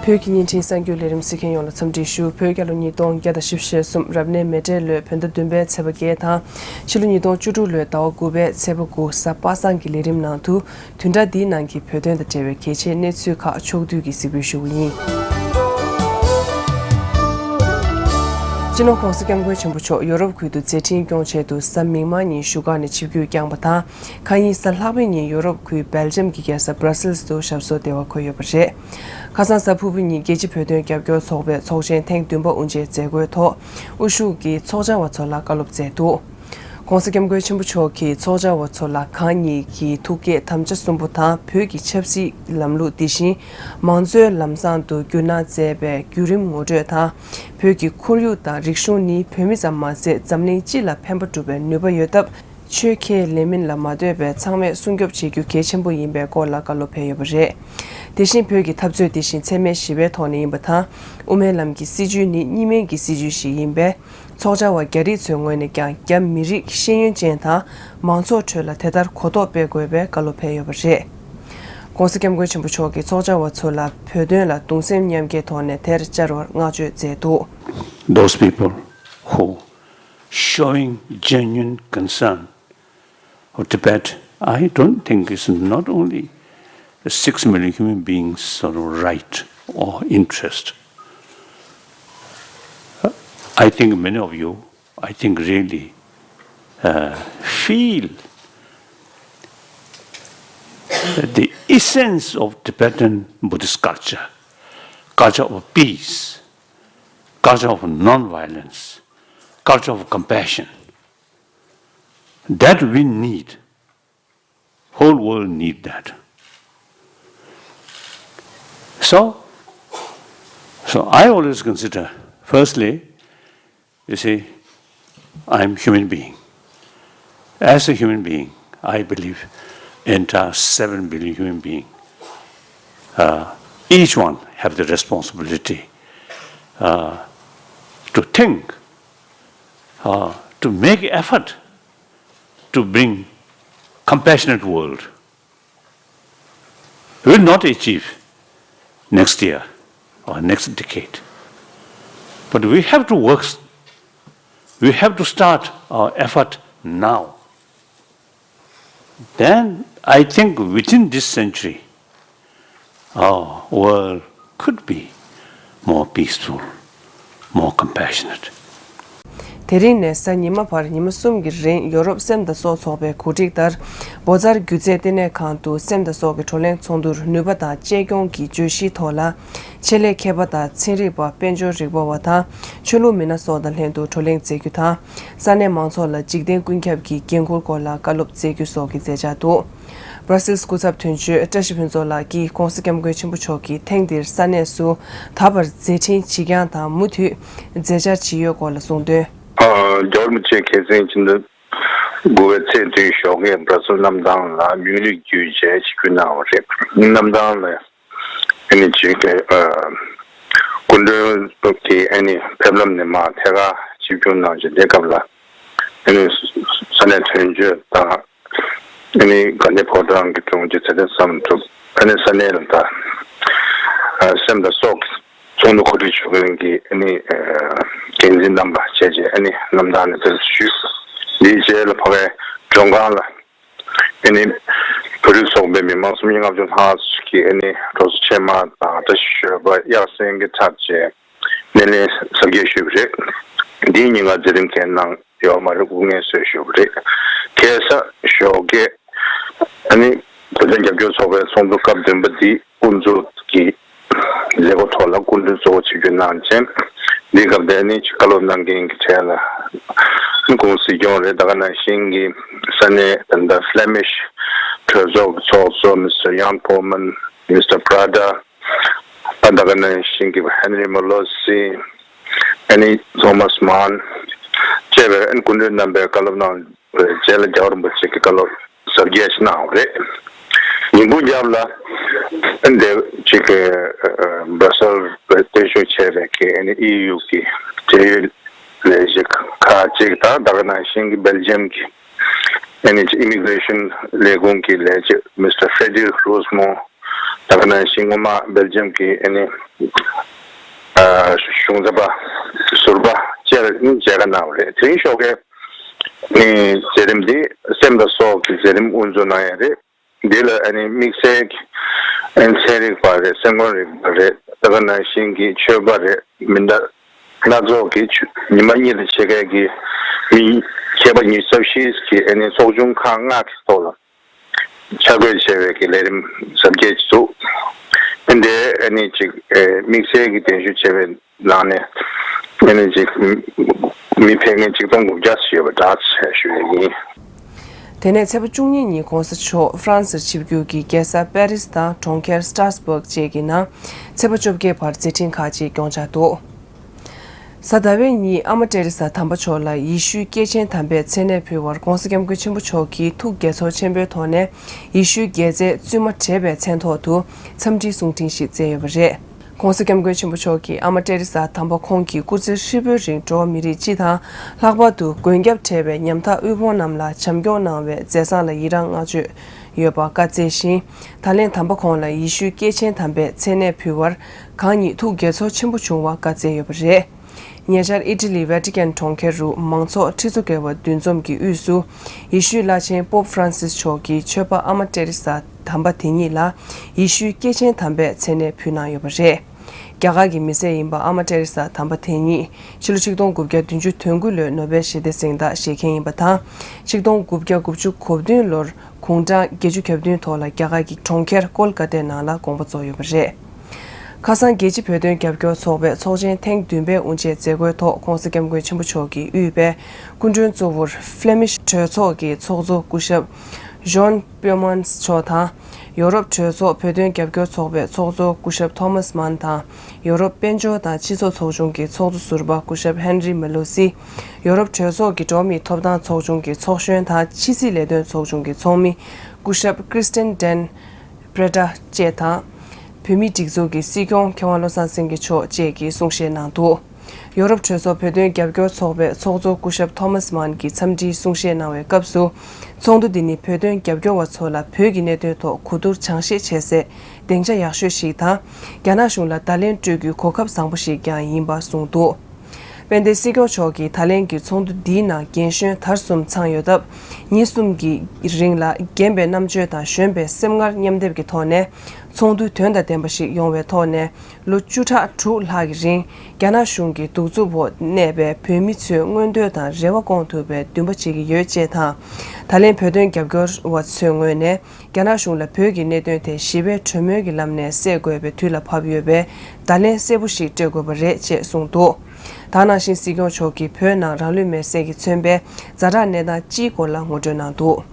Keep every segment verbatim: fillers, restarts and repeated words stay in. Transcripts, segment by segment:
བོད་ཀྱི་བརྙན་འཕྲིན་གསར་འགྱུར་ལས་རིམ་གཟིགས་མཁན་ཡོངས་ལ་འཚམས་འདྲི་ཞུ། བོད་རྒྱལ་ལོ་ཉིས་སྟོང་བརྒྱ་དང་བཞི་བཅུ་ཞེ་གསུམ་རབ་གནས་མེ་སྤྲེལ་ལོའི་བོད་ཟླ་བདུན་པའི་ཚེས་པ་བརྒྱད་དང་། ཕྱི་ལོ་ཉིས་སྟོང་བཅུ་དྲུག་ལོའི་ཟླ་བ་དགུ་པའི་ཚེས་པ་དགུ་གཟའ་པ་སངས་ཀྱི་ལས་རིམ་ནང་དུ། བདུན་ཕྲག་འདིའི་ནང་གི་བོད་དོན་དང་འབྲེལ་བའི་གལ་ཆེའི་གནས་ཚུལ་ཁག་ཕྱོགས་བསྡུས་ཀྱིས་གཟིགས་འབུལ་ཞུ་གི་ཡིན། སྤྱི་ནོར་༸གོང་ས་༸སྐྱབས་མགོན་ཆེན་པོ་མཆོག་ཡོ་རོབ་ཁུལ་དུ་མཛད་འཕྲིན་སྐྱོང་ཆེད་དུ་གཟའ་མིག་དམར་ཉིན་བཞུགས་སྒར་ནས་ཆིབས་བསྒྱུར་བསྐྱངས་པ་དང་། ཁ་ཉིན་གཟའ་ལྷག་པའི་ཉིན་ཡོ་རོབ་ཁུལ་སྦེལ་ཇམ་གྱི་རྒྱལ་ས་Brussels་དུ་ཞབས་སོར་བདེ་བར་འཁོད་ཡོད་པ་རེད། ཁ་སང་གཟའ་ཕུར་བུ་ཉིན་རྒྱལ་སྤྱིའི་བོད་དོན་རྒྱབ་སྐྱོར་ཚོགས་པའི་ཚོགས་ཆེན་ཐེངས་བདུན་པ་དབུ་འབྱེད་མཛད་སྒོའི་ཐོག་དབུ་བཞུགས་ཀྱིས་ཚོགས་བཅར་བ་ཚོ་ལ་བཀའ་སློབ་སྩལ་འདུག ༸གོང་ས་༸སྐྱབས་མགོན་ཆེན་པོ་མཆོག་གིས་ཚོགས་བཅར་བ་ཚོ་ལ་གང་ཉིད་ཀྱི་ཐུགས་བསྐྱེད་དམ་བཅའ་གསུམ་པོ་དང་། བོད་ཀྱི་ཆབ་སྲིད་ལམ་ལུགས་འདི་བཞིན་མང་གཙོའི་ལམ་བཟང་དུ་བསྒྱུར་གནང་མཛད་པའི་བརྒྱུད་རིམ་ངོ་སྤྲོད་དང་། བོད་ཀྱི་ཁོར་ཡུག་དང་རིག་གཞུང་ནི་བོད་མི་ཙམ་མ་ཟད་འཛམ་གླིང་སྤྱི་ལ་ཕན་པ་སྒྲུབ་པའི་ནུས་པ་ཡོད་སྟབས། ཆོས་ཁས་ལེན་མིན་ལ་མ་ལྟོས་པའི་ཚང་མས་སྲུང་སྐྱོབ་བྱེད་རྒྱུ་གལ་ཆེན་པོ་ཡིན་པའི་སྐོར་ལ་བཀའ་སློབ་ཕེབས་ཡོད་པ་རེད། དེ་བཞིན་བོད་ཀྱི་འཐབ་རྩོད་འདི་བཞིན་འཚེ་མེད་ཞི་བའི་ཐོག་ནས་ཡིན་པ་དང་། དབུ་མའི་ལམ་གྱི་སྲིད་བྱུས་ནི་གཉིས་སྨན་གྱི་སྲིད་བྱུས་ཤིག་ཡིན་པས། ཚོགས་བཅར་བ་རྒྱ་རིགས་ཚོའི་ངོས་ནས་ཀྱང་རྒྱ་མི་རིགས་ཤེས་ཡོན་ཅན་དང་མང་ཚོགས་ཁྲོད་ལ་དེ་ལྟར་གོ་རྟོགས་སྤེལ་དགོས་པའི་བཀའ་སློབ་ཕེབས་ཡོད་པ་རེད། ༸གོང་ས་༸སྐྱབས་མགོན་ཆེན་པོ་མཆོག་གིས་ཚོགས་བཅར་བ་ཚོ་ལ་བོད་དོན་ལ་གདུང་སེམས་མཉམ་སྐྱེད་ཐོག་ནས་དེར་བཅར་བར་བསྔགས་བརྗོད་མཛད་འདུག Those people who showing genuine concern for Tibet, I don't think it's not only the six million human beings' sort of right or interest. I think many of you, I think, really uh, feel the essence of Tibetan Buddhist culture, culture of peace, culture of non-violence, culture of compassion that we need. Whole world need that. So, so I always consider, firstly, you see, I'm human being. As a human being, I believe entire seven billion human being, uh, each one have the responsibility uh, to think, uh, to make effort to bring compassionate world. We will not achieve next year or next decade. But we have to work, we have to start our effort now. Then I think within this century, our world could be more peaceful, more compassionate. དེ་རིང་ནས་གཟའ་ཉི་མ་བར་ཉི་མ་གསུམ་གྱི་རིང་ཡོ་རོབ་སེམས་དང་སྲོག་ཚོགས་པའི་གོ་སྒྲིག་ལྟར། བོ་ཛར་སྒྱུ་རྩལ་ལྟེ་གནས་ཁང་དུ་སེམས་དང་སྲོག་གི་བགྲོ་གླེང་ཚོགས་འདུར་ནུས་པ་དང་གཅེས་སྐྱོང་གི་བརྗོད་གཞིའི་ཐོག་ལ། ཆེད་ལས་མཁས་པ་དང་ཚན་རིག་པ། དཔལ་འབྱོར་རིག་པ་བ་དང་། ཆོས་ལུགས་མི་སྣ་སོགས་དང་ལྷན་དུ་བགྲོ་གླེང་མཛད་རྒྱུ་དང་། ས་གནས་མང་ཚོགས་ལ་འཇིག་རྟེན་ཀུན་ཁྱབ་ཀྱི་འགན་ཁུར་སྐོར་ལ་བཀའ་སློབ་སྩལ་རྒྱུ་སོགས་ཀྱི་མཛད་འཆར་འདུག Brussels སྐུ་ཚབ་དོན་གཅོད་བཀྲ་ཤིས་ཕུན་ཚོགས་ལགས་ཀྱིས་༸གོང་ས་༸སྐྱབས་མགོན་ཆེན་པོ་མཆོག་གིས་ཐེངས་འདིར་ས་གནས་སུ་ད་བར་མཛད་འཕྲིན་ཇི་བསྐྱངས་དང་མུ་མཐུད་མཛད་འཆར་ཇི་ཡོད་སྐོར་ལ་གསུངས་དོན། རྒྱལ་བ་རིན་པོ་ཆེ་ཁ་སང་ཕྱི་ཟླ་དགུ་པའི་ཚེས་བདུན་ཞོགས་ཀས་Brussels གནམ་ཐང་ལ་མིའུ་ནིག་བརྒྱུད་བྱས་ཆིབས་བསྒྱུར་གནང་བ་རེད། གནམ་ཐང་ལ་ཨ་ནི་ཅིག་ཨ་སྐུ་མགྲོན་གྱི་ཨ་ནི་ཕེབས་ལམ་ནས་མར་ཐད་ཀར་ཆིབས་བསྒྱུར་གནང་བྱས། དེ་སྐབས་ལ་ཨ་ནི་ས་གནས་དོན་གཅོད་དང་ཨ་ནི་དགའ་ལྡན་ཕོ་བྲང་གི་དྲུང་ཆེ་ཚེ་བརྟན་བསམ་གྲུབ། ཨ་ནི་ས་གནས་ལ་ད་ཨ་སེམས་དང་སྲོག་གི་ཚོགས་འདུ་གོ་སྒྲིག་ཞུ་མཁན་གྱི་ཨ་ནི་ཨ་འགན་འཛིན་རྣམ་པ་བཅས་བྱས། ཨ་ནི་གནམ་ཐང་ནས་དེར་བཞུད། འདིའི་རྗེས་ལ་ཕ་གའི་མགྲོན་ཁང་ལ་ཨ་ནི་བོད་རིགས་ཚོགས་པའི་མི་མང་སུམ་བརྒྱ་ལྔ་བཅུ་ལྷག་ཅིག་གིས་ཨ་ནི་རོ་སོ་ཆེན་མ་དང་བཀྲ་ཤིས་ཞོལ་པ་དབྱར་གསེང་གི་ཚར་བཅད་སྣེ་ལེན་གཟབ་རྒྱས་ཞུས་པ་རེད། འདིའི་ཉིན་ཀ་མཛད་རིམ་གང་ཡང་གནང་ཡོད་མ་རེད། སྐུ་ངལ་གསོས་ཞུས་པ་རེད། ཁ་སང་ཞོགས་ཀས་ཨ་ནི་བོད་དོན་རྒྱབ་སྐྱོར་ཚོགས་པའི་ཚོགས་འདུ་སྐབས་བདུན་པ་འདི་དབུ་འཛུགས་ཀྱི་མཛད་སྒོ་ཐོག་ལ་སྐུ་མགྲོན་གཙོ་བོ་ཆིབས་བསྒྱུར་གནང་རྗེས། འདིའི་སྐབས་དེ་ནི་ཅིག་བཀའ་སློབ་གནང་མཁན་གྱི་གྲས་ལ་ནི་སྐུ་ངོ་སྲིད་སྐྱོང་རེད། ད་ག་ནང་བཞིན་གྱི་ས་གནས་ད་ལྟ་Flemish གྲོས་ཚོགས་ཀྱི་ཚོགས་གཙོ་Mister Jan Pojman, Mister Prada། ད་ད་ག་ནང་བཞིན་གྱི་Henry Molosi། ཨ་ནི་Thomas Mann བཅས་པའི་ཨ་ནི་སྐུ་མགྲོན་རྣམ་པས་བཀའ་སློབ་གནང་བའི་རྗེས་ལ་རྒྱལ་བ་རིན་པོ་ཆེ་གིས་བཀའ་སློབ་གཟབ་རྒྱས་ཤིག་གནང་བ་རེད། ཉིན་གུང་རྒྱབ་ལ་ཨ་ནི་དེ་ཅིག་གི་Brussels་བའི་སྟེང་བཞུགས་བྱས་པའི་གི་ཨ་ནི་ཨི་ཡུ་གི་འབྲེལ་ཡོད་ལས་བྱེད་ཁག་ཅིག་དང་། ད་ག་ནང་བཞིན་གྱི་Belgium་གི་ཨ་ནི་Immigration་ལས་ཁུངས་ཀྱི་ལས་བྱེད་Mister Frederic Roosmond། ད་ ད་ག་ནང་བཞིན་སྔོན་མ་སྦེལ་ཇམ་གྱི་ཨ་ནི་ཨ་གཞུང་ཚབ་པ་ཟུར་པ་བཅས་ནི་མཇལ་ཁ་གནང་བ་རེད། དེ་རིང་ཞོགས་ཀའི་ཨ་ནི་མཛད་རིམ་འདི་སེམས་དང་སྲོག་གི་མཛད་རིམ་དབུ་འཛུགས་གནང་ཡ་རེད། འདི་ལ་ཨ་ནི་དམིགས་བསལ་གྱི་ཨ་ནི་ཚན་རིག་པ་རེད། སེམས་ཁམས་རིག་པ་རེད། ད་ག་ནང་བཞིན་གྱི་ཆོས་པ་རེད། མི་འདྲ་སྣ་ཚོགས་ཀྱི་ཆོས་ཉི་མ་གཉིས་ལ་ཕྱེད་ཀའི་གི་མི་མཁས་པ་ཉི་ཤུ་རྩ་བཞི་གི་ཨ་ནི་ཚོགས་ཆུང་ཁག་ལྔ་གི་ཐོག་ལ་ཆ་བགོས་བྱས་པའི་གི་ལས་རིམ་གཟབ་རྒྱས་ཅིག་བཙུགས། འདི་ཨ་ནི་ཅིག་ཨེ་དམིགས་བསལ་གྱི་གདན་ཞུ་བྱས་པའི་ནང་ནས་ཨ་ནི་ཅིག་མི་ཕེབས་མཁན་ཆིག་སྟོང་དགུ་བརྒྱ་ཙམ་ཡོད་པ་འདྲ་ཞུ་ཡ་ཡིན། དེ་ནས་ཚེས་པ་བཅུ་གཉིས་ཉིན་གོང་ས་མཆོག་ཧྥ་རན་སིར་ཆིབས་བསྒྱུར་གྱིས་རྒྱལ་ས་པེ་རིས་དང་གྲོང་ཁྱེར་སི་ཏྲ་སྦུག་བཅས་ཀྱི་ནང་ཚེས་པ་བཅོ་བརྒྱད་བར་མཛད་འཕྲིན་ཁག་ཅིག་སྐྱོང་འཆར་འདུག་གཟའ་ཟླ་བའི་ཉིན་ཨ་མ་ཏྲེ་རི་ས་དམ་པ་མཆོག་ལ་ཡེ་ཤུའི་སྐྱེས་ཆེན་དམ་པའི་མཚན་གནས་ཕུལ་བར་༧གོང་ས་༧སྐྱབས་མགོན་ཆེན་པོ་མཆོག་གིས་ཐུགས་དགྱེས་ཚོར་ཆེན་པོའི་ཐོག་ནས་ཡེ་ཤུའི་རྒྱལ་མཚན་བཙུན་མ་བགྲེས་པའི་མཚན་ཐོག་ཏུ་འཚམས་འདྲིའི་གསུང་འཕྲིན་ཞིག་བསྩལ་ཡོད་པ་རེད། ༧གོང་ས་༧སྐྱབས་མགོན་ཆེན་པོ་མཆོག་གིས་ཨ་མ་ཏྲེ་རི་ས་དམ་པ་ཁོང་གི་སྐུ་ཚེ་ཧྲིལ་པོའི་རིང་འགྲོ་བ་མི་རིགས་སྤྱི་དང་ལྷག་པར་དུ་མགོན་སྐྱབས་བགྲེས་པའི་ཉམ་ཐག་དབུལ་ཕོངས་རྣམས་ལ་བྱམས་སྐྱོང་གནང་བའི་མཛད་བཟང་ལ་ཡི་རངས་བསྔགས་བརྗོད་ཡོད་པ་བཀའ་སྩལ་ཞིང་། ད་ལན་དམ་པ་ཁོང་ལ་ཡེ་ཤུའི་སྐྱེས་ཆེན་དམ་པའི་མཚན་གནས་ཕུལ་བར་གང་ཉིད་ཐུགས་དགྱེས་ཚོར་ཆེན་པོ་བྱུང་བ་བཀའ་སྩལ་ཡོད་པ་རེད། ཉེ་ཆར་ཨི་ཊ་ལི་ཝེ་ཊི་ཀན་གྲོང་ཁྱེར་རུ་མང་ཚོགས་ཁྲི་ཚོ་བརྒལ་བ་འདུ་འཛོམས་ཀྱི་དབུས་སུ་ཡེ་ཤུའི་བླ་ཆེན་པོབ་ཧྥ་རན་སིས་མཆོག་གིས་ཆོས་པ་ཨ་མ་ཏྲེ་རི་ས་དམ་པ་དེ་ཉིད་ལ་ཡེ་ཤུའི་སྐྱེས་ཆེན་དམ་པའི་མཚན་གནས་ཕུལ་གནང་ཡོད་པ་རེད། རྒྱ་གར་གྱི་མི་སེར་ཡིན་པ་ཨ་མ་ཏྲེ་རི་ས་དམ་པ་དེ་ཉིད་ཕྱི་ལོ་ཆིག་སྟོང་དགུ་བརྒྱ་བདུན་ཅུ་དོན་དགུ་ལོའི་ནོ་བེལ་ཞི་བདེ་གཟེངས་རྟགས་བཞེས་མཁན་ཡིན་པ་དང་། ཆིག་སྟོང་དགུ་བརྒྱ་དགུ་བཅུ་གོ་བདུན་ལོར་དགུང་གྲངས་བརྒྱད་ཅུ་གྱ་བདུན་ཐོག་ལ་རྒྱ་གར་གྱི་གྲོང་ཁྱེར་ཀོལ་ཀ་ཏའི་ནང་ལ་དགོངས་པ་རྫོགས་ཡོད་པ་རེད། ཁ་སང་རྒྱལ་སྤྱི་བོད་དོན་རྒྱབ་སྐྱོར་ཚོགས་པའི་ཚོགས་ཆེན་ཐེངས་བདུན་པའི་དབུ་འབྱེད་མཛད་སྒོའི་ཐོག་༧གོང་ས་༧སྐྱབས་མགོན་ཆེན་པོ་མཆོག་གིས་དབུས་པའི་སྐུ་མགྲོན་གཙོ་བོར་ཧྥི་ལེ་མིཤ་གྲོས་ཚོགས་ཀྱི་ཚོགས་གཙོ་སྐུ་ཞབས་ཇོན་པེ་མཱན་མཆོག་དང་། ཡོ་རོབ་གྲོས་ཚོགས་བོད་དོན་རྒྱབ་སྐྱོར་ཚོགས་པའི་ཚོགས་གཙོ་སྐུ་ཞབས་ཐོ་མཱས་མཱན་དང་། ཡོ་རོབ་དཔལ་འབྱོར་དང་སྤྱི་ཚོགས་ཚོགས་ཆུང་གི་ཚོགས་གཙོ་ཟུར་པ་སྐུ་ཞབས་ཧན་རི་མེ་ལོ་སི། ཡོ་རོབ་གྲོས་ཚོགས་ཀྱི་འགྲོ་བ་མིའི་ཐོབ་ཐང་ཚོགས་ཆུང་གི་ཚོགས་གཞོན་དང་ཕྱི་སྲིད་ལས་དོན་ཚོགས་ཆུང་གི་ཚོགས་མི་སྐུ་ཞབས་ཀྲིས་ཏན་ཌན་པྲེ་ཏྲ་བཅས་དང་། བོད་མིའི་སྒྲིག་འཛུགས་ཀྱི་སྲིད་སྐྱོང་མཁས་དབང་བློ་བཟང་སེང་གེ་མཆོག་བཅས་ཀྱིས་གསུང་བཤད་གནང་འདུག་ཡོ་རོབ་གྲོས་ཚོགས་བོད་དོན་རྒྱབ་སྐྱོར་ཚོགས་པའི་ཚོགས་གཙོ་སྐུ་ཞབས་ཐོ་མཱས་མཱན་གྱིས་འཚམས་འདྲིའི་གསུང་བཤད་གནང་བའི་སྐབས་སུ། ཚོགས་འདུ་འདི་ནི་བོད་དོན་རྒྱབ་སྐྱོར་བ་ཚོ་ལ་བོད་ཀྱི་གནད་དོན་ཐོག་གོ་བསྡུར་སྦྱང་བཤད་བྱེད་སའི་སྡིངས་ཆ་ཡག་ཤོས་ཤིག་དང་། རྒྱ་ནག་གཞུང་ལ་བརྡ་ལན་སྤྲོད་རྒྱུའི་གོ་སྐབས་བཟང་པོ་ཞིག་ཀྱང་ཡིན་པ་གསུངས་འདུག་དཔལ་ལྡན་སྲིད་སྐྱོང་མཆོག་གིས་ད་ལན་གྱི་ཚོགས་འདུ་འདིའི་ནང་རྒན་གཞོན་དར་གསུམ་ཚང་ཡོད་སྟབས། ཉིན་གསུམ་གྱི་རིང་ལ་རྒན་པའི་རྣམ་དཔྱོད་དང་གཞོན་པའི་སེམས་ངར་མཉམ་སྡེབ་ཀྱི་ཐོག་ནས་ཚོགས་འདུ་དོན་དང་ལྡན་པ་ཞིག་ཡོང་བའི་ཐོག་ནས། ལོ་བཅུ་ཕྲག་དྲུག་ལྷག་གི་རིང་རྒྱ་ནག་གཞུང་གི་གདུག་རྩུབ་འོག་གནས་པའི་བོད་མི་ཚོའི་མངོན་འདོད་དང་རེ་བ་སྐོང་ཐུབ་པའི་འདུན་པ་བྱེད་ཀྱི་ཡོད་ཅེས་དང་། ད་ལན་བོད་དོན་རྒྱབ་སྐྱོར་བ་ཚོའི་ངོས་ནས་རྒྱ་ནག་གཞུང་ལ་བོད་ཀྱི་གནད་དོན་དེ་ཞི་བའི་གྲོས་མོལ་གྱི་ལམ་ནས་སེལ་དགོས་པའི་དུས་ལ་བབ་ཡོད་པས་བརྡ་ལན་གསལ་པོ་ཞིག་སྤྲོད་དགོས་པ་རེད་ཅེས་གསུངས་འདུག་ད་ག་ནང་བཞིན་སྲིད་སྐྱོང་མཆོག་གིས་བོད་ནང་རང་ལུས་མེར་སྲེག་གིས་མཚོན་པའི་ཛ་དྲག་གནས་སྟངས་སྤྱིའི་སྐོར་ལ་ངོ་སྤྲོད་གནང་འདུག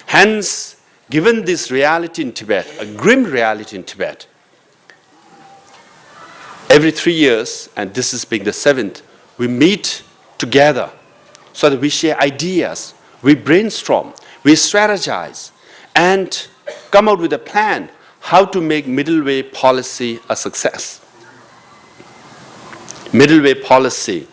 Hence, given this reality in Tibet, a grim reality in Tibet, every three years, and this is being the seventh, we meet together so that we share ideas, we brainstorm, we strategize, and come out with a plan how to make middle way policy a success. Middle way policy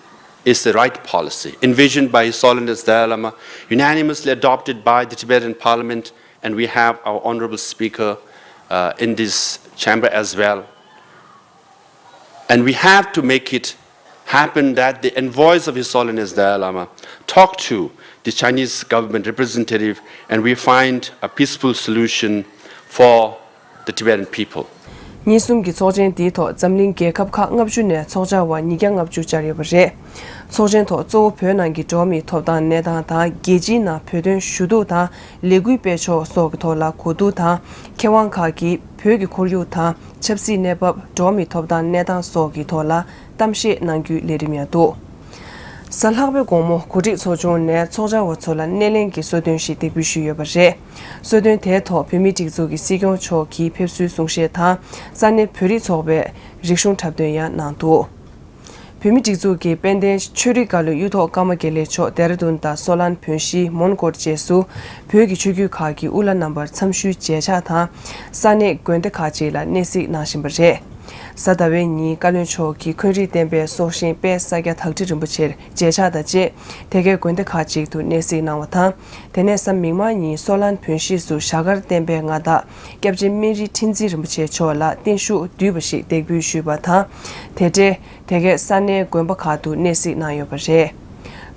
is the right policy, envisioned by His Holiness Dalai Lama, unanimously adopted by the Tibetan Parliament, and we have our honorable speaker uh, in this chamber as well. And we have to make it happen that the envoys of His Holiness Dalai Lama talk to the Chinese government representative and we find a peaceful solution for the Tibetan people. ཉིན་གསུམ་གྱི་ཚོགས་ཆེན་འདིའི་ཐོག་འཛམ་གླིང་རྒྱལ་ཁབ་ཁག་ལྔ་བཅུ་ནས་ཚོགས་བཅར་བ་ཉིས་བརྒྱ་ལྔ་བཅུ་བཅར་ཡོད་པ་རེད། ཚོགས་ཆེན་ཐོག་གཙོ་བོ་བོད་ནང་གི་འགྲོ་བ་མིའི་ཐོབ་ཐང་གནས་སྟངས་དང་རྒྱལ་སྤྱིའི་ནང་བོད་དོན་ཞུ་གཏུག་དང་ལས་འགུལ་སྤེལ་ཕྱོགས་སོགས་ཀྱི་ཐོག་ལ་གོ་བསྡུར་དང་མཁས་དབང་ཁག་གིས་བོད་ཀྱི་ཁོར་ཡུག་དང་ཆབ་སྲིད་གནས་བབ། འགྲོ་བ་མིའི་ཐོབ་ཐང་གནས་སྟངས་སོགས་ཀྱི་ཐོག་ལ་གཏམ་བཤད་གནང་རྒྱུའི་ལས་རིམ་ཡང་འདུག་གཟའ་ལྷག་པའི་དགོང་མོ་གོ་སྒྲིག་ཚོགས་ཆུང་ནས་ཚོགས་བཅར་བ་ཚོ་ལ་སྣེ་ལེན་གྱི་གསོལ་སྟོན་ཞིག་འདེགས་འབུལ་ཞུས་ཡོད་པ་རེད། གསོལ་སྟོན་དེའི་ཐོག་བོད་མིའི་སྒྲིག་འཛུགས་ཀྱི་སྲིད་སྐྱོང་མཆོག་གིས་ཕེབས་བསུའི་གསུང་བཤད་དང་ས་གནས་བོད་རིགས་ཚོགས་པའི་རིག་གཞུང་འཁྲབ་སྟོན་ཡང་གནང་འདུག་བོད་མིའི་སྒྲིག་འཛུགས་ཀྱི་དཔལ་ལྡན་ཆོས་རིག་བཀའ་བློན་གཡུ་ཐོག་ཀརྨ་དགེ་ལེགས་མཆོག་ལྡེ་ར་ལྡུན་དང་སོ་ལན། བོད་གཞིས། མོན་གྷོ་བཅས་སུ་བོད་ཀྱི་ཆོས་བརྒྱུད་ཁག་གི་དབུ་བླ་རྣམ་པར་འཚམས་ཞུའི་མཇལ་ཕྱག་དང་ས་གནས་དགོན་སྡེ་ཁག་ཅིག་ལ་གནས་གཟིགས་གནང་བཞིན་པ་རེད། གཟའ་ཟླ་བའི་ཉིན་བཀའ་བློན་མཆོག་གིས་འཁོན་རིགས་བསྟན་པའི་སྲོག་ཤིང་དཔལ་ས་སྐྱ་དག་ཁྲི་རིན་པོ་ཆེར་མཇལ་ཕྱག་དང་བཅས་དེ་གའི་དགོན་སྡེ་ཁག་ཅིག་ཏུ་གནས་གཟིགས་གནང་བ་དང་། དེ་ནས་གཟའ་མིག་དམར་ཉིན་སོ་ལན་བོན་གཞིས་སུ་ཞྭ་དཀར་བསྟན་པའི་མངའ་བདག་སྐྱབས་རྗེ་སྨན་རི་ཁྲི་འཛིན་རིན་པོ་ཆེ་མཆོག་ལ་བརྟན་བཞུགས་བསྡུས་པ་ཞིག་འདེགས་འབུལ་ཞུས་པ་དང་། དེ་འབྲེལ་དེ་གའི་ས་གནས་དགོན་པ་ཁག་ཏུ་གནས་གཟིགས་གནང་ཡོད་པ་རེད།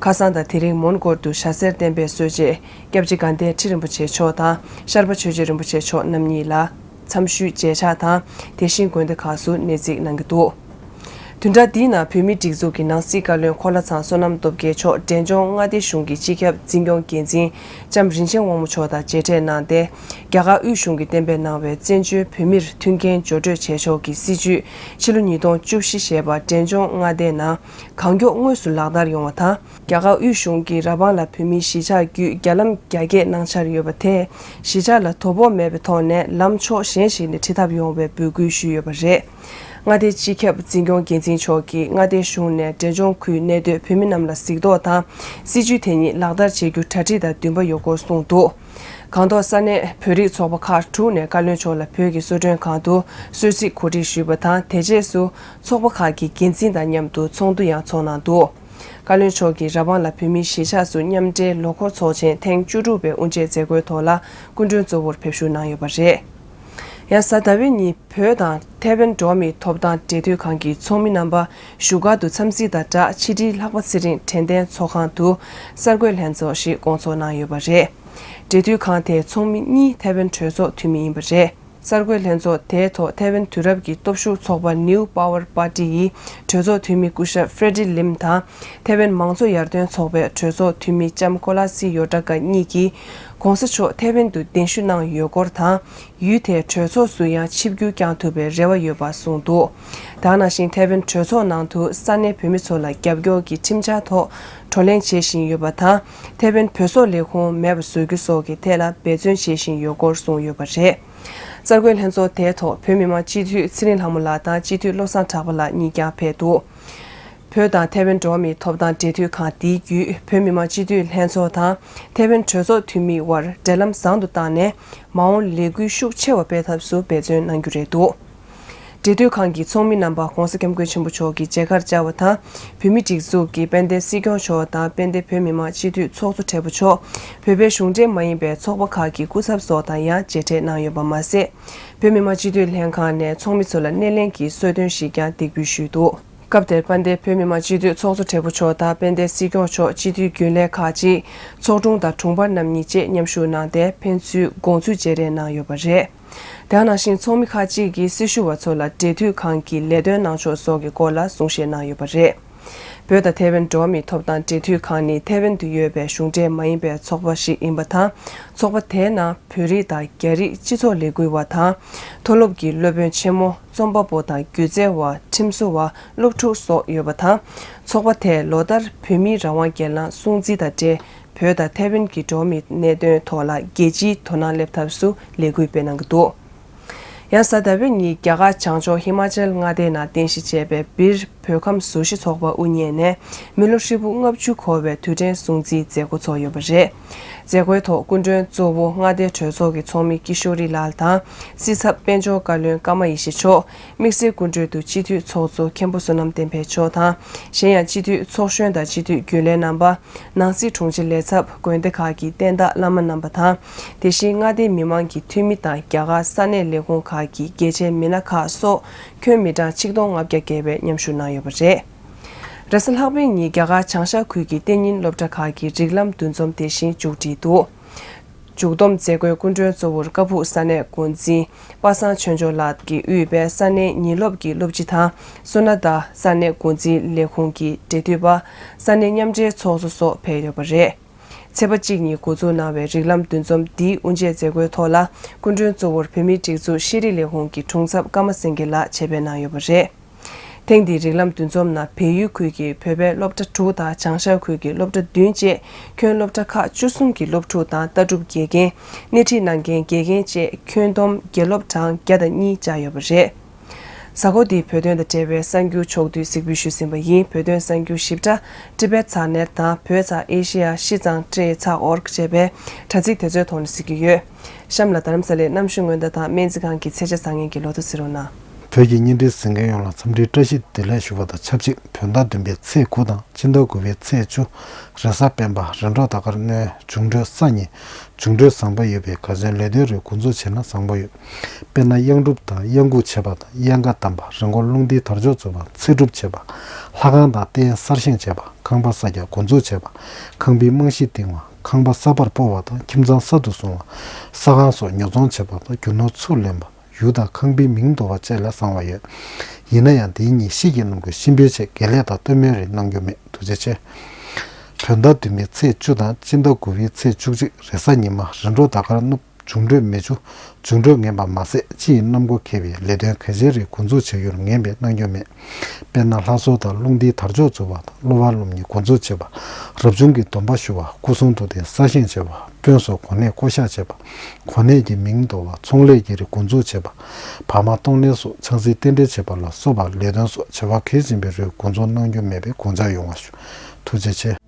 ཁ་སང་དང་དེ་རིང་མོན་གྷོར་དུ་ཞྭ་སེར་བསྟན་པའི་སྲོལ་འབྱེད་སྐྱབས་རྗེ་དགའ་ལྡན་ཁྲི་རིན་པོ་ཆེ་མཆོག་དང་ཤར་པ་ཆོས་རྗེ་རིན་པོ་ཆེ་མཆོག་རྣམ་གཉིས་ལ་འཚམས་ཞུའི་མཇལ་ཕྱག་དང་། དེ་བཞིན་དགོན་སྡེ་ཁག་སུ་གནས་གཟིགས་གནང་གི་འདུག་བདུན་ཕྲག་འདིའི་ནང་བོད་མིའི་སྒྲིག་འཛུགས་ཀྱི་ནང་སྲིད་བཀའ་བློན་འཁོར་ལྷ་ཚང་བསོད་ནམས་སྟོབས་རྒྱལ་མཆོག་འབྲས་ལྗོངས་མངའ་སྡེ་གཞུང་གི་སྤྱི་ཁྱབ་འཛིན་སྐྱོང་འགན་འཛིན་ལྕམ་རིན་ཆེན་དབང་མོ་མཆོག་དང་མཇལ་འཕྲད་གནང་སྟེ། རྒྱ་གར་དབུས་གཞུང་གིས་གཏན་འབེབས་གནང་བའི་བཙན་བྱོལ་བོད་མིར་མཐུན་རྐྱེན་སྦྱོར་སྤྲོད་བྱེད་ཕྱོགས་ཀྱི་སྲིད་བྱུས་ཕྱི་ལོ་ཉིས་སྟོང་བཅུ་བཞི་ཞེས་པ་འབྲས་ལྗོངས་མངའ་སྡེའི་ནང་གང་མགྱོགས་དངོས་སུ་ལག་བསྟར་ཡོང་བ་དང་། རྒྱ་གར་དབུས་གཞུང་གིས་ར་བང་ལ་བོད་མིའི་གཞིས་ཆགས་བརྒྱུད་རྒྱ་ལམ་རྒྱ་སྐྱེད་གནང་འཆར་ཡོད་པ་དེས། གཞིས་ཆགས་ལ་དོ་ཕོག་མེད་པའི་ཐོག་ནས་ལམ་ཕྱོགས་གཞན་ཞིག་ནས་ཁྲིད་ཐབས་ཡོང་བའི་འབོད་སྐུལ་ཞུས་ཡོད་པ་རེད། མངའ་སྡེའི་སྤྱི་ཁྱབ་འཛིན་སྐྱོང་འགན་འཛིན་མཆོག་གིས་མངའ་སྡེའི་གཞུང་ནས་འབྲས་ལྗོངས་ཁུལ་གནས་སྡོད་བོད་མི་རྣམས་ལ་གཟིགས་རྟོག་དང་། སྲིད་བྱུས་དེ་ཉིད་ལག་བསྟར་བྱེད་རྒྱུ་གྲ་སྒྲིག་དང་འདུན་པ་ཡོད་སྐོར་གསུངས་འདུག་གང་ཐོག་ས་གནས་བོད་རིགས་ཚོགས་པ་ཁག་དྲུག་ནས་བཀའ་བློན་མཆོག་ལ་བོད་ཀྱི་གསོལ་མགྲོན་ཁང་དུ་གསོལ་ཚིགས་གོ་སྒྲིག་ཞུས་པ་དང་། དེ་རྗེས་སུ་ཚོགས་པ་ཁག་གི་འགན་འཛིན་དང་མཉམ་དུ་ཚོགས་འདུ་ཡང་འཚོགས་གནང་འདུག་བཀའ་བློན་མཆོག་གིས་ར་བང་ལ་བོད་མིའི་གཞིས་ཆགས་སུ་མཉམ་འབྲེལ་ལོ་འཁོར་ཚོགས་ཆེན་ཐེངས་བཅུ་དྲུག་པའི་དབུ་འབྱེད་མཛད་སྒོའི་ཐོག་ལ་སྐུ་མགྲོན་གཙོ་བོར་ཕེབས་བཞུགས་གནང་ཡོད་པ་རེད། ཡང་གཟའ་ཟླ་བའི་ཉིན་བོད་དང་ཐའེ་ཝན་འགྲོ་བ་མིའི་ཐོབ་ཐང་འབྲེལ་མཐུད་ཁང་གི་ཚོགས་མི་རྣམ་པ་བཞུགས་སྒར་དུ་འཚམས་གཟིགས་དང་སྦྲགས་ཕྱི་དྲིལ་ལྷག་པ་ཚེ་རིང་དྲན་རྟེན་ཚོགས་ཁང་དུ་གསར་འགོད་ལྷན་ཚོགས་ཤིག་བསྐོང་ཚོགས་གནང་ཡོད་པ་རེད། འབྲེལ་མཐུད་ཁང་དེའི་ཚོགས་མི་གཉིས་ཐའེ་ཝན་གྲོས་ཚོགས་འཐུས་མི་ཡིན་པ་རེད། གསར་འགོད་ལྷན་ཚོགས་དེའི་ཐོག་ཐའེ་ཝན་དུས་རབས་ཀྱི་སྟོབས་ཤུགས་ཚོགས་པ་New Power Party་ཡི་གྲོས་ཚོགས་འཐུས་མི་སྐུ་ཞབས་Freddy Lim་དང་། ཐའེ་ཝན་མང་གཙོ་ཡར་ཐོན་ཚོགས་པའི་གྲོས་ཚོགས་འཐུས་མི་ལྕམ་ཀོ་ལ་སི་ཡོ་ཏྲ་ཀ་གཉིས་ཀྱིས་༸གོང་ས་མཆོག་ཐའེ་ཝན་དུ་གདན་ཞུ་གནང་ཡོད་སྐོར་དང་། ཡུལ་དེའི་གྲོས་ཚོགས་སུ་ཡང་ཆིབས་བསྒྱུར་བསྐྱང་ཐུབ་པའི་རེ་བ་ཡོད་པ་གསུངས་འདུག་དེ་ནང་བཞིན་ཐའེ་ཝན་གྲོས་ཚོགས་ནང་དུ་ས་གནས་བོད་མི་ཚོ་ལ་རྒྱབ་སྐྱོར་གྱི་ཁྲིམས་འཆར་ཐོག་བགྲོ་གླེང་བྱེད་བཞིན་ཡོད་པ་དང་། ཐའེ་ཝན་བོད་སོག་ལས་ཁུངས་མེད་པ་བཟོ་རྒྱུ་སོགས་ཀྱི་ཐད་ལ་འབད་བརྩོན་བྱེད་བཞིན་ཡོད་སྐོར་གསུངས་ཡོད་པ་རེད། གསར་འགོད་ལྷན་ཚོགས་དེའི་ཐོག་བོད་མི་མང་སྤྱི་འཐུས་ཚེ་རིང་ལྷ་མོ་ལགས་དང་སྤྱི་འཐུས་བློ་བཟང་གྲགས་པ་ལགས་གཉིས་ཀྱང་ཕེབས་འདུག་བོད་དང་ཐའེ་ཝན་འགྲོ་བ་མིའི་ཐོབ་ཐང་འབྲེལ་མཐུད་ཁང་འདིའི་བརྒྱུད་བོད་མི་མང་སྤྱི་འཐུས་ལྷན་ཚོགས་དང་ཐའེ་ཝན་གྲོས་ཚོགས་འཐུས་མིའི་དབར་འབྲེལ་ལམ་བཟང་དུ་བཏང་ནས། མ་འོངས་ལས་འགུལ་ཤུགས་ཆེ་བ་སྤེལ་ཐབས་སུ་འབད་བརྩོན་གནང་རྒྱུ་རེད་འདུག་འབྲེལ་མཐུད་ཁང་གི་ཚོགས་མི་རྣམ་པ་༸གོང་ས་༸སྐྱབས་མགོན་ཆེན་པོ་མཆོག་གི་མཇལ་ཁར་བཅར་བ་དང་། བོད་མིའི་སྒྲིག་འཛུགས་ཀྱི་དཔལ་ལྡན་སྲིད་སྐྱོང་མཆོག་དང་དཔལ་ལྡན་བོད་མི་མང་སྤྱི་འཐུས་ཚོགས་གཙོ་སྦྲེལ་པོ་མཆོག་བོད་པའི་གཞུང་འབྲེལ་མ་ཡིན་པའི་ཚོགས་པ་ཁག་གི་སྐུ་ཚབ་སོགས་དང་ཡང་མཇལ་འཕྲད་གནང་ཡོད་པ་མ་ཟད། བོད་མི་མང་སྤྱི་འཐུས་ལྷན་ཁང་ནས་ཚོགས་མི་ཚོ་ལ་སྣེ་ལེན་གྱི་གསོལ་སྟོན་ཞིག་ཀྱང་འདེགས་འབུལ་ཞུས་འདུག་སྐབས་དེར་དཔལ་ལྡན་བོད་མི་མང་སྤྱི་འཐུས་ཚོགས་གཙོ་སྦྲེལ་པོ་མཆོག་དང་དཔལ་ལྡན་སྲིད་སྐྱོང་མཆོག་སྤྱི་འཐུས་རྒྱུན་ལས་ཁག་ཅིག་ཚོགས་དྲུང་དང་དྲུང་འཕར་རྣམ་གཉིས་བཅས་མཉམ་ཞུགས་གནང་སྟེ་ཕན་ཚུན་དགོངས་ཚུལ་བརྗེ་རེས་གནང་ཡོད་པ་རེད། དེ་ནང་བཞིན་ཚོགས་མི་ཁག་ཅིག་གིས་སྲི་ཞུ་བ་ཚོ་ལ་འབྲེལ་མཐུད་ཁང་གི་ལས་དོན་གནང་ཕྱོགས་སོགས་ཀྱི་སྐོར་ལ་གསུང་བཤད་གནང་ཡོད་པ་རེད། བོད་དང་ཐའེ་ཝན་འགྲོ་བ་མིའི་ཐོབ་ཐང་འབྲེལ་མཐུད་ཁང་ནི་ཐའེ་ཝན་དུ་ཡོད་པའི་གཞུང་འབྲེལ་མ་ཡིན་པའི་ཚོགས་པ་ཞིག་ཡིན་པ་དང་། ཚོགས་པ་དེའི་ནང་བོད་རིགས་དང་རྒྱ་རིགས་སྤྱི་ཚོགས་ལས་འགུལ་བ་དང་། མཐོ་སློབ་ཀྱི་སློབ་དཔོན་ཆེན་མོ། རྩོམ་པ་པོ་དང་སྒྱུ་རྩལ་བ། ཁྲིམས་བཟོ་བ། སློབ་ཕྲུག་སོགས་ཡོད་པ་དང་། ཚོགས་པ་དེས་ལོ་ལྟར་བོད་མིའི་རང་དབང་སྒེར་ལངས་སྲུང་བརྩི་དང་འབྲེལ། བོད་དང་ཐའེ་ཝན་གྱི་འགྲོ་བ་མིའི་གནད་དོན་ཐོག་ལ་རྒྱལ་སྤྱིའི་དོ་སྣང་སླེབས་ཐབས་སུ་ལས་འགུལ་སྤེལ་གནང་གི་འདུག་ཡང་གཟའ་ཟླ་བའི་ཉིན་རྒྱ་གར་བྱང་ཕྱོགས་ཧི་མ་ཅལ་མངའ་སྡེའི་ནང་རྟེན་གཞི་བྱས་པའི་བིར་བོད་ཁམས་བཟོ་གཞིས་ཚོགས་པ་དབུ་བརྙེས་ནས་མི་ལོ་ཧྲིལ་པོ་ལྔ་བཅུ་འཁོར་བའི་དུས་དྲན་སྲུང་བརྩིའི་མཛད་སྒོ་ཚོགས་ཡོད་པ་རེད། མཛད་སྒོའི་ཐོག་སྐུ་མགྲོན་གཙོ་བོ་མངའ་སྡེའི་གྲོས་ཚོགས་ཀྱི་ཚོགས་མི་ཀི་ཤོ་རི་ལགས་དང་། སྲིད་ཚབ་དཔལ་འབྱོར་བཀའ་བློན་ཀརྨ་ཡེ་ཤེས་མཆོག་དམིགས་བསལ་སྐུ་མགྲོན་དུ་སྤྱི་འཐུས་ཚོགས་གཙོ་མཁན་པོ་བསོད་ནམས་བསྟན་འཕེལ་མཆོག་དང་། གཞན་ཡང་སྤྱི་འཐུས་ཚོགས་གཞོན་དང་སྤྱི་འཐུས་རྒྱུན་ལས་རྣམ་པ། ནང་སྲིད་དྲུང་ཆེ་ལས་ཚབ། དགོན་སྡེ་ཁག་གི་བསྟན་བདག་བླ་མ་རྣམ་པ་དང་། དེ་བཞིན་མངའ་སྡེའི་མི་མང་གི་འཐུས་མི་དང་རྒྱ་གར་ས་གནས་ལས་ཁུངས་ཁག་གི་དགེ་ཆེ་མི་སྣ་ཁག་སོགས་ཁྱོན་མི་གྲངས་ཆིག་སྟོང་ལྔ་བརྒྱ་བརྒལ་བས་མཉམ་ཞུགས་གནང་ཡོད་པ་རེད། རེས་གཟའ་ལྷག་པའི་ཉིན་རྒྱ་གར་བྱང་ཤར་ཁུལ་གྱི་གཏན་ཉིན་སློབ་གྲྭ་ཁག་གི་རིགས་ལམ་འདུ་འཛོམས་དེ་བཞིན་མཇུག་བསྒྲིལ་འདུག་མཇུག་བསྡོམས་མཛད་སྒོའི་སྐུ་མགྲོན་གཙོ་བོར་ཀ་ཕུག་ས་གནས་འགོ་འཛིན་པ་སངས་ཆོས་འབྱོར་ལགས་ཀྱིས་དབུས་པའི་ས་གནས་ཉིན་སློབ་ཀྱི་སློབ་སྤྱི་དང་། སོ་ན་ད་ས་གནས་འགོ་འཛིན་ལས་ཁུངས་ཀྱི་འབྲེལ་མཐུད་པ། ས་གནས་མཉམ་འབྲེལ་ཚོགས་གཙོ་སོགས་ཕེབས་ཡོད་པ་རེད། ཚེས་པ་གཅིག་ཉིན་འགོ་འཛུགས་གནང་བའི་རིགས་ལམ་འདུ་འཛོམས་འདིའི་དབུ་འབྱེད་མཛད་སྒོའི་ཐོག་ལ་སྐུ་མགྲོན་གཙོ་བོར་བོད་མིའི་སྒྲིག་འཛུགས་ཤེས་རིག་ལས་ཁུངས་ཀྱི་དྲུང་ཚབ་ཀརྨ་སེང་གེ་ལགས་ཆེད་ཕེབས་གནང་ཡོད་པ་རེད། ཐེངས་འདིའི་རིགས་ལམ་འདུ་འཛོམས་ནང་བལ་ཡུལ་ཁུལ་གྱི་བོད་པའི་སློབ་གྲྭ་དྲུག་དང་བྱང་ཤར་ཁུལ་གྱི་སློབ་གྲྭ་བདུན་བཅས་ཁྱོན་སློབ་གྲྭ་ཁག་བཅུ་གསུམ་གྱི་སློབ་ཕྲུག་དང་ལྟ་གྲུབ་དགེ་རྒན། སྣེ་ཁྲིད་གནང་མཁན་དགེ་རྒན་བཅས་ཁྱོན་བསྡོམས་དགེ་སློབ་གྲངས་བརྒྱ་དང་གཉིས་བཅར་ཡོད་པ་རེད། གཟའ་འཁོར་འདིའི་བོད་དོན་དང་འབྲེལ་བའི་གསར་འགྱུར་ཕྱོགས་བསྡུས་གཟིགས་འབུལ་ཞུས་ཟིན་པ་ཡིན། བོད་དོན་གསར་འགྱུར་ཞིབ་ཕྲ་ཏི་བེད་ཚག་ནེཊ་དང་བོད་ཚག་ཨེ་ཤེ་ཡ་ཤིས་ཙང་ཏྲེ་ཚག་ཨོར་ཀ་ཅེས་པའི་དྲ་ཚིགས་དེ་ཚོའི་ཐོག་ནས་གཟིགས་ཀྱི་ཡོད། གཤམ་ལ་རྡ་རམ་ས་ལའི་གནམ་གཤིས་སྔོན་བརྡ་དང་སྨན་རྩིས་ཁང་གི་ཚེས་ཆ་བཟང་ངན་གྱི་ལོ་ཐོ་གཟིགས་རོགས་གནང་། བོད་ཀྱི་བརྙན་འཕྲིན་གཟིགས་མཁན་ཡོངས་ལ་འཚམས་འདྲིའི་བཀྲ་ཤིས་བདེ་ལེགས་ཞུ་བ་དང་ཆབས་ཅིག་བོད་ཟླ་བདུན་པའི་ཚེས་དགུ་དང་སྤྱི་ཟླ་དགུ་པའི་ཚེས་བཅུ། རེས་གཟའ་སྤེན་པ། རེས་འགྲོགས་ཟླ་སྐར་སྣོན། འབྱུང་འཕྲོད་ས་གཉིས། འབྱུང་འཕྲོད་བཟང་པོ་ཡོད་པས་ག་ཚོད་ལས་དོན་རེ་འགོ་འཛུགས་བྱས་ན་བཟང་པོ་ཡོད། དཔེར་ན། གཡང་སྒྲུབ་དང་གཡང་འགུགས་བྱེད་པ་དང་། གཡང་ཁ་བསྡམ་པ། རི་མགོར་རླུང་རྟའི་དར་ལྕོག་འཛུགས་པ། ཚེ་སྒྲུབ་བྱེད་པ། ལྷ་ཁང་དང་རྟེན་གསར་བཞེངས་བྱེད་པ། ཁང་པ་གསར་རྒྱག་འགོ་འཛུགས་བྱེད་པ། ཁང་པའི་རྨང་གཞི་བཏིང་བ། ཁང་པ་གསར་པར་སྤོ་བ་དང་ཁྱིམ་ཚང་གསར་དུ་བཟུང་བ། ས་ཁང་སོགས་ཉོ་ཚོང་བྱེད་པ་དང་རྒྱུ་ནོར་ཚུར་ལེན་པ། ཡུལ་དང་ཁང་པའི་མིང་འདོགས་པ་བཅས་ལ་བཟང་བ་ཡོད། ཡིན་ན་ཡང་དེའི་ཉིན་ཤི་ཀྱི་རྣམ་ཀུན་གཤིན་པོའི་ཆེད་དགེ་ལེགས་དང་སྟོན་མོའི་རིགས་གནང་རྒྱུ་མེད། ཐུགས་རྗེ་ཆེ། བོད་ཟླ་བདུན་པའི་ཚེས་བཅུ་དང་སྤྱི་ཟླ་དགུ་པའི་ཚེས་བཅུ་གཅིག་རེས་གཟའ་ཉི་མ། རེས་འགྲོགས་ཟླ་སྐར་སྣུབ། འབྱུང་འཕྲོད་མེ་ཆུ། འབྱུང་འཕྲོད་ངན་པ་མ་ཟད་སྤྱི་ཡི་གནམ་སྒོ་ཁེབས་པས་ལས་དོན་ག་ཚོད་རེ་འགོ་འཛུགས་བྱ་རྒྱུར་ངན་པས་གནང་རྒྱུ་མེད། དཔེར་ན། ལྷ་གསོལ་དང་རླུང་རྟའི་དར་ལྕོག་འཛུགས་པ་དང་གློ་བུར་སློབ་གཉེར་འགོ་འཛུགས་བྱེད་པ། རབ་བྱུང་གི་སྡོམ་པ་ཞུ་བ། སྐུ་གསུང་ཐུགས་རྟེན་གསར་བཞེངས་བྱེད་པ། དཔོན་སོགས་གོ་གནས་བསྐོ་གཞག་བྱེད་པ། གོ་གནས་ཀྱི་མིང་འདོགས་པ། ཚོང་ལས་ཀྱི་རིགས་འགོ་འཛུགས་བྱེད་པ། བག་མ་གཏོང་ལེན་སོགས་ཆང་སའི་རྟེན་འབྲེལ་བྱེད་པ་ལ་སོགས་པ་ལས་དོན་སོགས་བྱ་བ་གལ་ཆེན་པོའི་རིགས་འགོ་འཛུགས་གནང་རྒྱུ་མེད་པས་དགོངས་འཇགས་ཡོང་བ་ཞུ། ཐུགས་རྗེ་ཆེ།